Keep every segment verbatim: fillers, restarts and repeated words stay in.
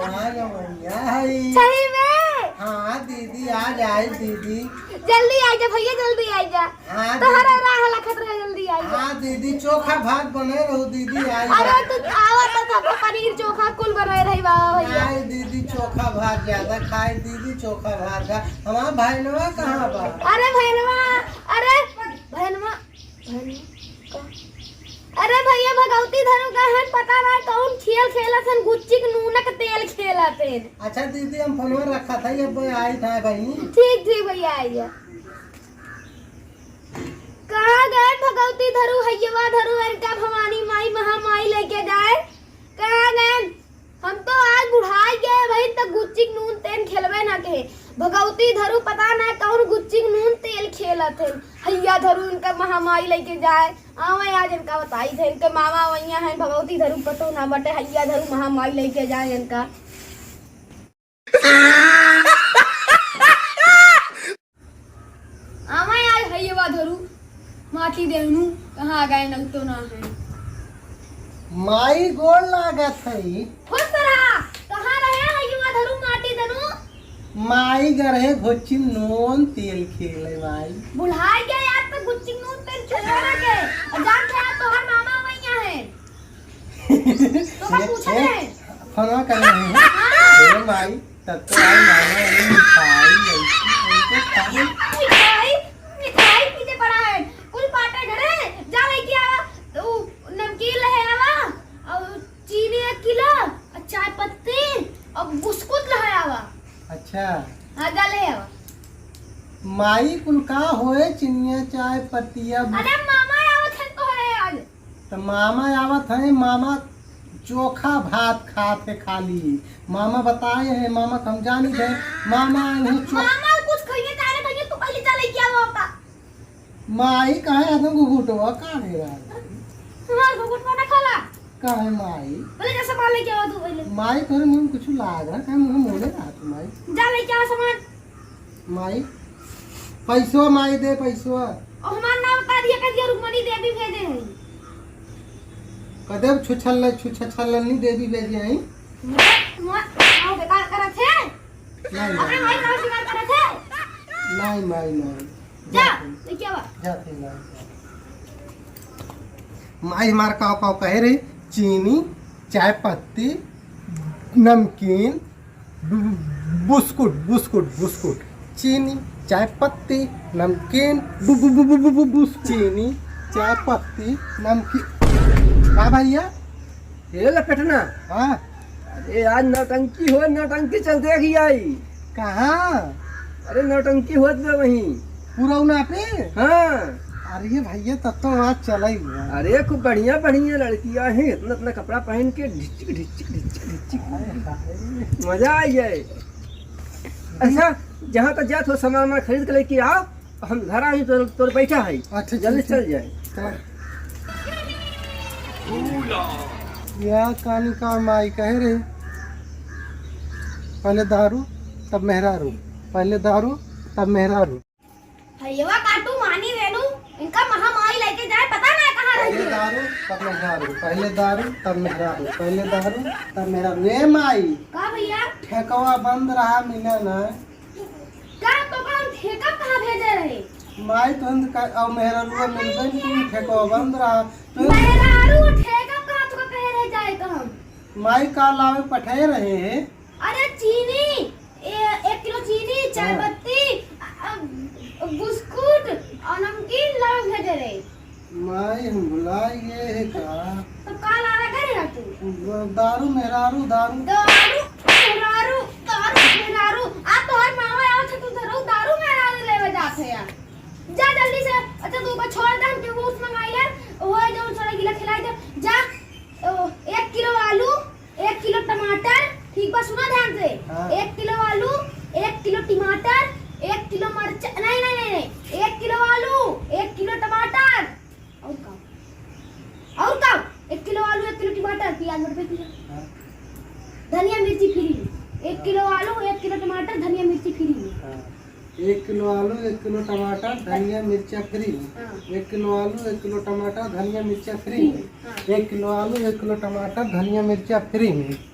आ जा भैया, हाय। सही में? हाँ दीदी, आ जाए दीदी। जल्दी आ जा भैया, जल्दी आ जा। हाँ तोहरा दीदी। राह लखत रहे, जल्दी आ जा। हाँ दीदी, चोखा भात बने रहो दीदी, आ जा। अरे तू आवा तो सब पनीर चोखा कुल बनाए रही बाबा भैया। नहीं दीदी, चोखा भात ज्यादा खाए दीदी, चोखा भात खा। हमारा भैनवा कहाँ बा? अरे भैनवा, अरे भैनवा, भैनवा का? अरे भैया, भगवती धरू का हन, पता ना कौन खेल खेलत हन, गुच्ची के नूनक तेल खेलत हन। अच्छा दीदी, हम फोनवा रखा था, ये अब आई था बहिनी। ठीक, ठीक भैया, आइए। कहाँ गए भगवती धरू, हइयवा धरू, इनका भवानी माई, महामाई लेके जाए? कहाँ गए? हम तो आज बुढ़ाई गए भाई, त गुच्ची के नून तेल खेलबे ना के। भगवती धरू पता ना कौन गुच्ची के नून तेल खेलत है। हइया धरू इनका महामाई लेके जाए। आवे आज इनका बताई थे, इनके मामा वैया हैं, भगवती धरू पतो ना बटे, हइया धरू महामाई लेके जाए इनका। आवा आज हइयवा धरू, माटी देहनू, कहाँ गए नल तो ना है। माई गोड़ लागत है। खुश रहा, कहाँ रहे हइयवा धरू माटी देनू? माई गए रहे घोची नून तेल खेले माई। बुढ़ाई गया यार, तो गुच्ची नून तेल खेले ना के। और जान थे यार, तोहर मामा वैया है। तो का ये, पूछत ये, है? फोनवा कर रहे हैं। हाँ। ए माई, तब तो आई मामा, ये मिठाई, लड़की, उनको खाए। मिठाई, मिठाई पीछे पड़ा है। कुल पाटे घरे, जा लेके आवा। तो नमकीन ले आवा, और चीनी एक किलो, और चाय पत्ती, और बिस्कुट ले आवा। अच्छा। हाँ, जा ले आवा। माई कुल का होए, चिनिया, चाय, पत्तिया, बिस्कुट? अरे मामा आवत है तोहरे आज। त मामा आवत है, मामा चोखा भात खात है खाली। मामा बताए है, मामा क हम जानी थे, मामा आए हैं चो- मामा कुछ खाइए, तारे भैया, तू पहले चले क्या हुआ का? माई कहे है तुमको घुटवा का नहीं रहा? हमार घुटवा ना खाला। काहे माई? पहले जा सामान लेके आवा तू पहले। माई तोरे मुंह में कुछ लाग रहा, काहे मुंह मोड़े रहा तू माई? जा लेके आवा सामान। माई, पैसवा माई दे, पैसवा। ओ, हमार नाम बता दिया, कह दिया रुक्मणी देवी भेजे हैं। कदे छुछल, छुछल नहीं देवी भेजे हैं। मत, मत, आओ, बेकार करत है। नहीं, अपने नहीं। माई का बेकार करत है। नहीं, माई, नहीं। जा, जाते। लेके आवा। जाते, नहीं, जाते। माई हमार काव काव कहे रही, चीनी, चाय पत्ती, नमकीन, बु-, बु-, बुस्कुट, बुस्कुट, बुस्कुट, चीनी, चाय पत्ती, नमकीन, बु-, बु-, बुस-, चीनी, चाय पत्ती, नमकीन। का भैया? ए लपेटना। हाँ। अरे आज नौटंकी हो, नौटंकी चल देखी आई। कहाँ? अरे नौटंकी होत बा वहीं। पुरौना पे? हाँ। अरे भैया, तब तो वहाँ चला ही हुआ। अरे खूब बढ़िया बढ़िया लड़कियाँ हैं, इतना इतना कपड़ा पहन के ढिचिक ढिचिक ढिचिक ढिचिक। हाय, हाय। मजा आ जाए। अच्छा, जहाँ तक जात हो सामान वामान खरीद के लेके आओ, हम घर आई तोर, तोर बैठा है। अच्छा, जल्दी ठीक, चल ठीक। जाए। चल। या कानी का माई कहे रही, पहले दारू तब मेहरारू, पहले दारू तब मेहरारू। भैया काटू मानी रेनू, इनका महामाई लेके जाए, पता ना कहाँ रही पहले है। दारू तब मेहरारू, पहले दारू तब मेहरारू, पहले दारू तब मेहरारू। रे माई, का भैया? ठेकवा बंद रहा, मिला ना। का तो का हम ठेका कहाँ भेजे रहे? माई तुहन का, और मेहरारू मिलबे नहीं, ठेकवा बंद रहा। तो मेहरारू ठेका कहाँ तो कहे रहे जाए तो हम? माई का लावे पठे रहे हैं। अरे चीनी, ए, एक किलो चीनी, चाय हाँ। पत्ती, अ, अ, बिस्कुट और नमकीन लावे भेजे रहे। माई, हम भुला गए हैं का? तो का लावे करे ना तू? दारू, मेहरारू, दारू। दारू, मेहरारू, दारू, मेहरारू। आ तोहर मामा आवत है, तू धरो दारू मेहरारू लेवे जात है यार। जा जल्दी से। अच्छा, तू ओकर छोड़ दे, हम केहू से मंगाई ले। ओए, जो थोड़ा गीला खिलाई दे। जा, ओ, एक किलो आलू, एक किलो टमाटर, ठीक बा, सुना ध्यान से। हाँ। एक किलो आलू, एक किलो टमाटर, एक किलो मरचा, नहीं, नहीं, नहीं, नहीं, एक किलो आलू, एक किलो टमाटर, और का? और का? एक किलो आलू, एक किलो टमाटर, प्याज मत फेंकिए। हाँ। धनिया मिर्ची फ्री में। एक किलो आलू, एक किलो टमाटर, धनिया मिर्ची फ्री में। हाँ। एक किलो आलू, एक किलो टमाटर, धनिया मिर्चा फ्री में। हाँ। एक किलो आलू, एक किलो टमाटर, धनिया मिर्चा फ्री में। हाँ। एक किलो आलू, एक किलो टमाटर, धनिया मिर्चा फ्री में।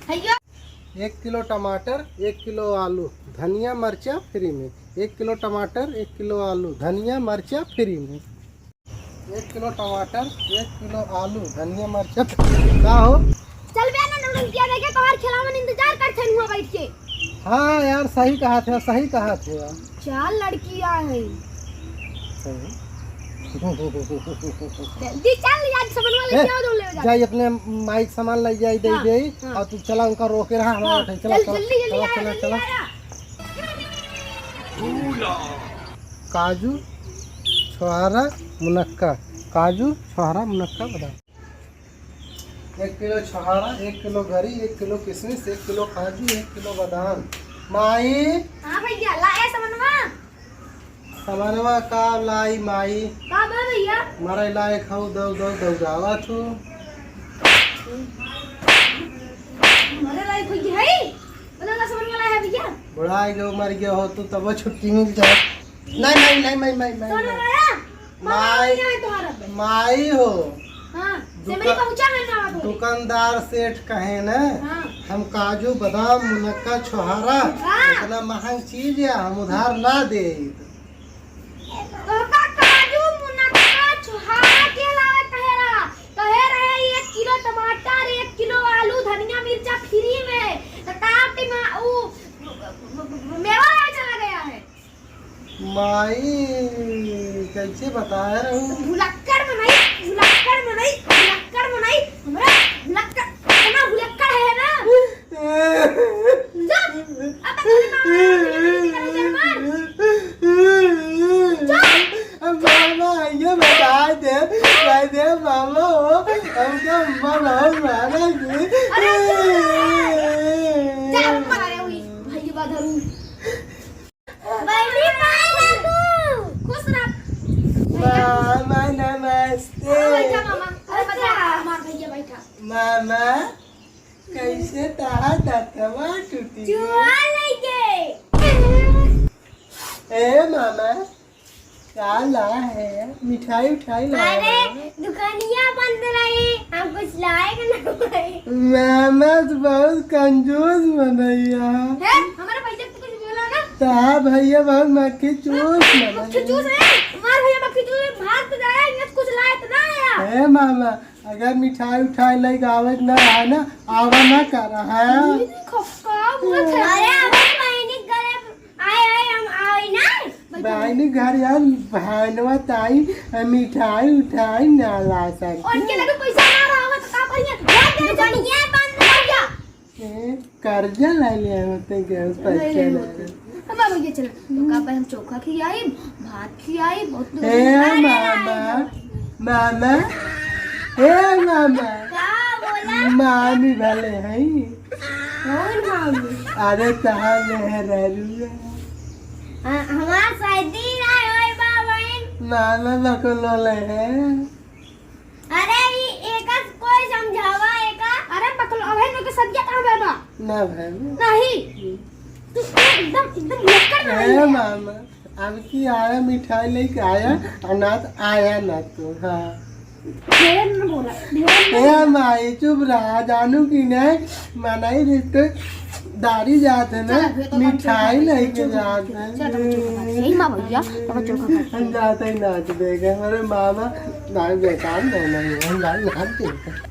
भैया। एक किलो टमाटर, एक किलो आलू, धनिया मरचा फ्री में। एक किलो टमाटर, एक किलो आलू, धनिया मरचा फ्री में। एक किलो टमाटर, एक किलो आलू, धनिया मरचा। का हो? चल बे ना, नौटंकिया देखे, तोहार खिलावन इंतजार करत हन हुआ बैठ के। हाँ यार, सही कहत है, सही कहत है। चार लड़कियां हैं। सही। जल्दी चल यार, समनवा ले ए, जाओ, दौड़ ले जा। जाई अपने माई के सामान ले जाई, दे हाँ, दे, हाँ। और तू चला उनका रोके रहा, हमारा हाँ, उठाई, चला, चल, चला, जल्दी, जल्दी चला, आया, चला, जल्दी चला। आया। काजू, छोहारा, मुनक्का, काजू, छोहारा, मुनक्का, बादाम। एक किलो छोहारा, एक किलो गरी, एक किलो किशमिश, एक किलो काजू, एक किलो बादाम। माई। हाँ भैया, लाए समनवा। समनवा का लाई माई? का बा भैया? मरे लायक हऊ, दौ, दौ, दौड़ावा तू। मरे लायक भैया है? बना ला समनवा लाया है भैया। बुढ़ाई गयो, मर गयो हो तू, तबो छुट्टी मिल जाए। नहीं, नहीं, नहीं, नहीं, नहीं, नहीं, कौन नहीं। है? माई, माई है तुम्हारा पे। माई हो। हाँ, दुका-, सेमरी पहुँचा है ना आप? दुकानदार सेठ कहे न, हाँ। हम काजू, बादाम, मुनक्का, छोहारा, हाँ। इतना महंग चीज है, हम उधार ना दे। तोहका काजू, मुनक्का, छोहारा के लावे कहे रहा? कहे रहे एक किलो टमाटर, एक किलो आलू, धनिया, मिर्चा फ्री में। तो का टिमा-, उ, मेवा लेवे चला गया है। माई, कैसे बताए रहू? भुलक्कड़ मनई, भुलक्कड़ मनई, भुलक्कड़ मनई, हमरा भुलक्कड़, इतना भुलक्कड़ है ना? जा, अब तक तेरे माँ ने मुझे गलती कर दी, तेरे माँ। जा। मामा, ये बता दे, बता दे, मामा हो, हमको अम्मा बहुत मारा जी। अरे, जा। जा, मारे हुई, भाई, बात धरू। बहनी, पाए लागू। खुश रह। मामा, नमस्ते। अरे, बैठा मामा। अरे, बैठा, हमार भैया बैठा। मामा, कैसे तहा दतवा टूटी? चुहा लइके। ए मामा, का ला है? मिठाई उठाई ला अरे, है? दुकानिया बंद रही, हम कुछ लाए के ना भाई। मामा तो बहुत कंजूस बनैया। हे, हमारे भैया को कुछ बोला ना? ता भैया बहुत मक्खी चूस बनैया। मक्खी चूस है, हमारे भैया मक्खी चूस है, भाग तो जाया, इन्हें कुछ लाए तो ना आया। हे मामा, अगर मिठाई उठाई लइके आवे के ना रहा ना, आवा ना करा है। अरे, हमारे बहनी के घरे आए, आए, हम आए ना। बहनी घर यार, बहनवा ताई मिठाई उठाई ना ला सके। उनके लगे पैसा ना रहा होगा तो का करिए? दुकानिया बंद हो गया। ए, कर्जा ले ले होते गैस नहीं, पैसा नहीं ले। होते। अब बाबा ये चला, तो का पे हम चोखा खियाई, भात खियाई, बहुत ए, अरे, मामा, मामा, ए, मामा। का बोला? मामी भले हैं। कौन मामी? अरे, तहार मेहरारू है। हाँ, हमार शादी ना होई बा बहन। मामा बकलोले है। अरे, ई एका कोई समझावा एका। अरे, बकलो, अबे तो के सदिया कहाँ बा बा? ना भाई। नहीं। तू एकदम, एकदम भुलक्कड़ ए, नहीं है। मामा। अब की आया मिठाई लेके आया, और ना तो आया ना तू, हाँ। ढेर न बोला, ढेर न ए बोला। माई, चुप रहा, जानू कि नहीं, मनाई रिश्तेदारी जात है ना, चल, अभी तो मिठाई चल, लेके चल, जात है। चल, चल, चल, चल, माँ भैया, अब चोखा खा। हम जाते ही नाच देगा, अरे मामा, भाई बेकार नहीं, नहीं, हम भाई नाच देगा।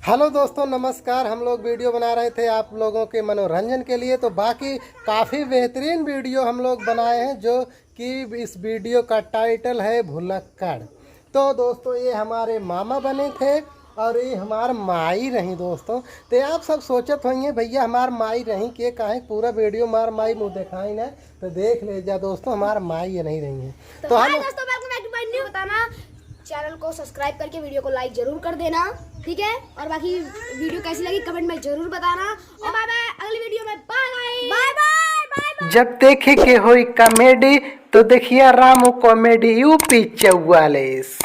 हेलो दोस्तों, नमस्कार। हम लोग वीडियो बना रहे थे आप लोगों के मनोरंजन के लिए, तो बाकी काफ़ी बेहतरीन वीडियो हम लोग बनाए हैं, जो कि इस वीडियो का टाइटल है भुलक्कड़। तो दोस्तों, ये हमारे मामा बने थे और ये हमार माई रही दोस्तों। तो आप सब सोचत होइहें, भैया हमार माई रही के काहे पूरा वीडियो मार माई मुँह दिखाई ना, तो देख ले जा दोस्तों, हमार माई ये नहीं रही है। तो तो हाय हम दोस्तों, welcome back to my new बताना। चैनल को सब्सक्राइब करके वीडियो को लाइक जरूर कर देना, ठीक है? और बाकी वीडियो कैसी लगी कमेंट में जरूर बताना। और बाय बाय, अगली वीडियो में bye bye. Bye bye, bye bye. जब देखे के होई कॉमेडी तो देखिया रामू कॉमेडी यूपी चौवालीस।